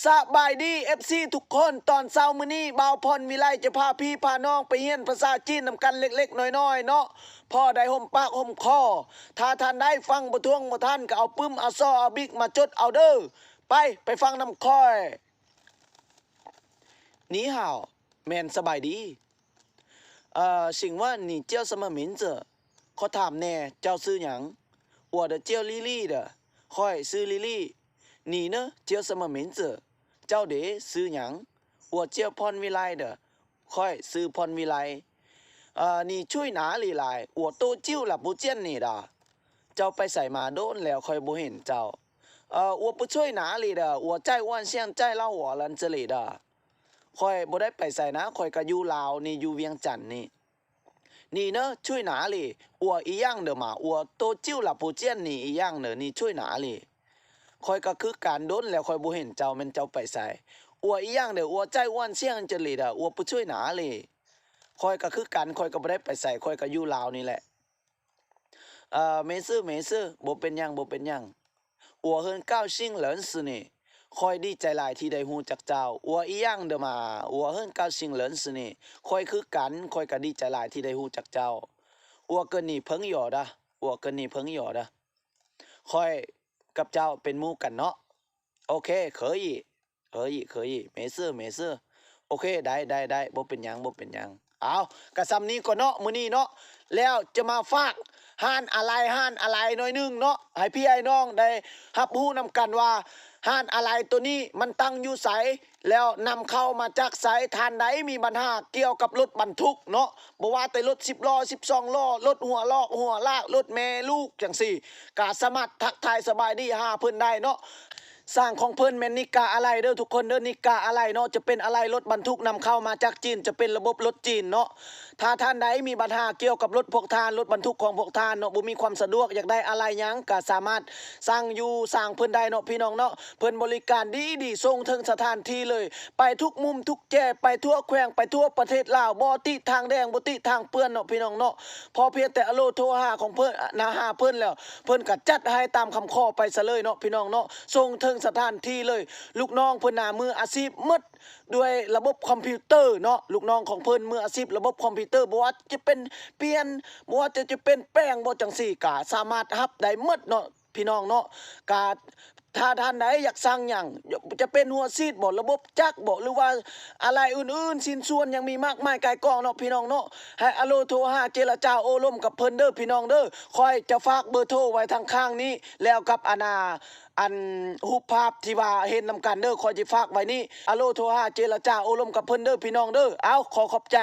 ສະບາຍດີ ເອັຟຊີ ທຸກຄົນ, ຕອນເຊົ້າມື້ນີ້ ບ່າວພອນວິໄລຈະພາພີ່ພານ້ອງໄປຮຽນພາສາຈີນນຳກັນເລັກໆນ້ອຍໆເນາະ, ພໍໄດ້ຫົ່ມປາກຫົ່ມຄໍ. ຖ້າທ່ານໃດຟັງບໍ່ທ່ວງບໍ່ທັນ ກໍເອົາປຶ້ມ ເອົາສໍ້ ເອົາບິກມາຈົດເອົາເດີ້. ໄປ ໄປຟັງນຳຂ້ອຍ. ນີ້ຫາວ ແມ່ນສະບາຍດີ. ເອີ 请问你叫什么名字? ຂໍຖາມແດ່ ເຈົ້າຊື່ຫຍັງ? 我的叫丽丽的. ຂ້ອຍຊື່ລີລີ. 你呢？叫什么名字? ເຈົ້າເດ ຊື່ຫຍັງ? 我叫พรวิไล的. ຂ້ອຍຊື່ພອນວິໄລ. ເອີ 你去哪里来? 我多久了不见你了. ເຈົ້າໄປໃສມາ ໂດນແລ້ວຂ້ອຍບໍ່ເຫັນເຈົ້າ. 呃，我不去哪里的，我在万象，在老火人这里的。 ຂ້ອຍບໍ່ໄດ້ໄປໃສນະ, ຂ້ອຍກໍຢູ່ລາວນີ້ ຢູ່ວຽງຈັນນີ້. 你呢？去哪里？我一样的嘛，我多久了不见你一样的，你去哪里？ ຂ້ອຍກໍຄືກັນ ໂດນແລ້ວຂ້ອຍບໍ່ເຫັນເຈົ້າ ແມ່ນເຈົ້າໄປໃສ? 我一样的，我在万象这里的，我不去哪里。 ຂ້ອຍກໍຄືກັນ ຂ້ອຍກໍບໍ່ໄດ້ໄປໃສ ຂ້ອຍກໍຢູ່ລາວນີ້ແຫຼະ. ເອີ 没事，没事， ບໍ່ເປັນຫຍັງ ບໍ່ເປັນຫຍັງ. 我很高兴认识你， ຂ້ອຍດີໃຈຫຼາຍທີ່ໄດ້ຮູ້ຈັກເຈົ້າ. 我一样的嘛，我很高兴认识你， ຂ້ອຍຄືກັນ ຂ້ອຍກໍດີໃຈຫຼາຍທີ່ໄດ້ຮູ້ຈັກເຈົ້າ. 我跟你朋友的，我跟你朋友的， ຂ້ອຍກັບເຈົ້າເປັນໝູ່ກັນເນາະ. ໂອເຄ 可以 可以 可以 没事 没事. ໂອເຄ ໄດ້ ໄດ້ ໄດ້ ບໍ່ເປັນຫຍັງ ບໍ່ເປັນຫຍັງ. ເອົາ ກະສ່ຳນີ້ກ່ອນເນາະ ມື້ນີ້ເນາະ. ແລ້ວຈະມາຝາກຮ້ານອາໄຫຼ່ ຮ້ານອາໄຫຼ່ໜ້ອຍໜຶ່ງເນາະ ໃຫ້ພີ່ໃຫ້ນ້ອງໄດ້ຮັບຮູ້ນຳກັນວ່າ ຮ້ານອາໄຫຼ່ໂຕນີ້ມັນຕັ້ງຢູ່ໃສ ແລ້ວນຳເຂົ້າມາຈາກໃສ. ທ່ານໃດມີບັນຫາກ່ຽວກັບລົດບັນທຸກເນາະ, ບໍ່ວ່າແຕ່ລົດສິບລໍ້ ສິບສອງລໍ້, ລົດຫົວລອກຫົວລາກ, ລົດແມ່ລູກຈັ່ງຊີ້, ກະສາມາດທັກທາຍສະບາຍດີຫາເພິ່ນໄດ້ເນາະ. ຊ່າງຂອງເພິ່ນແມ່ນນິກາອາໄຫຼ່ເດີທຸກຄົນເດີ, ນິກາອາໄຫຼ່ເນາະ, ຈະເປັນອາໄຫຼ່ລົດບັນທຸກນຳເຂົ້າມາຈາກຈີນ, ຈະເປັນລະບົບລົດຈີນເນາະ. ຖ້າທ່ານໃດມີບັນຫາກ່ຽວກັບລົດພວກທ່ານ, ລົດບັນທຸກຂອງພວກທ່ານເນາະ, ບໍ່ມີຄວາມສະດວກ, ຢາກໄດ້ອາໄຫຼ່ຫຍັງ, ກະສາມາດສັ່ງຢູ່ຊ່າງເພິ່ນໄດ້ເນາະ ພີ່ນ້ອງເນາະ. ເພິ່ນບໍລິການດີໆ, ສົ່ງເຖິງສະຖານທີ່ເລີຍ, ໄປທຸກມຸມທຸກແຈ, ໄປທົ່ວແຂວງ, ໄປທົ່ວປະເທດລາວ, ບໍ່ຕິທາງແດງ, ບໍ່ຕິທາງເປື້ອນເນາະ ພີ່ນ້ອງເນາະ. ພໍພຽງແຕ່ອາໂລໂທຫາຂອງເພິ່ນ, ນະ ຫາເພິ່ນແລ້ວ, ເພິ່ນກໍຈັດໃຫ້ຕາມຄຳຂໍໄປຊະເລີຍເນາະ ພີ່ນ້ອງເນາະ, ສົ່ງເຖິງສະຖານທີ່ເລີຍ. ລູກນ້ອງເພິ່ນນະມືອາຊີບໝົດ ດ້ວຍລະບົບຄອມພິວເຕີເນາະ, ລູກນ້ອງຂອງເພິ່ນມືອາຊີບລະບົບຄອມພິວເຕີ, ບໍ່ວ່າຈະເປັນປ່ຽນ, ບໍ່ວ່າຈະ ຈະເປັນແປງບໍ່ ຈັ່ງຊີ້ ກະສາມາດຮັບໄດ້ໝົດເນາະ ພີ່ນ້ອງເນາະ. ກະຖ້າທ່ານໃດຢາກສັ່ງຫຍັງ, ຈະເປັນຫົວສີດບໍ, ລະບົບຈັກບໍ, ຫຼືວ່າອາໄຫຼ່ອື່ນໆ, ຊິ້ນສ່ວນຫຍັງມີມາກມາຍກ່າຍກອງເນາະ ພີ່ນ້ອງເນາະ, ໃຫ້ອາໂລໂທຫາເຈລະຈາໂອ້ລົມກັບເພິ່ນເດີ ພີ່ນ້ອງເດີ. ຂ້ອຍຈະຝາກເບີໂທໄວ້ທາງຂ້າງນີ້ ແລ້ວກັບອັນ ອາ ອັນຮູບພາບທີ່ວ່າເຫັນນຳກັນເດີ, ຂ້ອຍຈະຝາກໄວ້ນີ້. ອາໂລໂທຫາເຈລະຈາໂອ້ລົມກັບເພິ່ນເດີ ພີ່ນ້ອງເດີ. ເອົາ ຂໍຂອບໃຈ.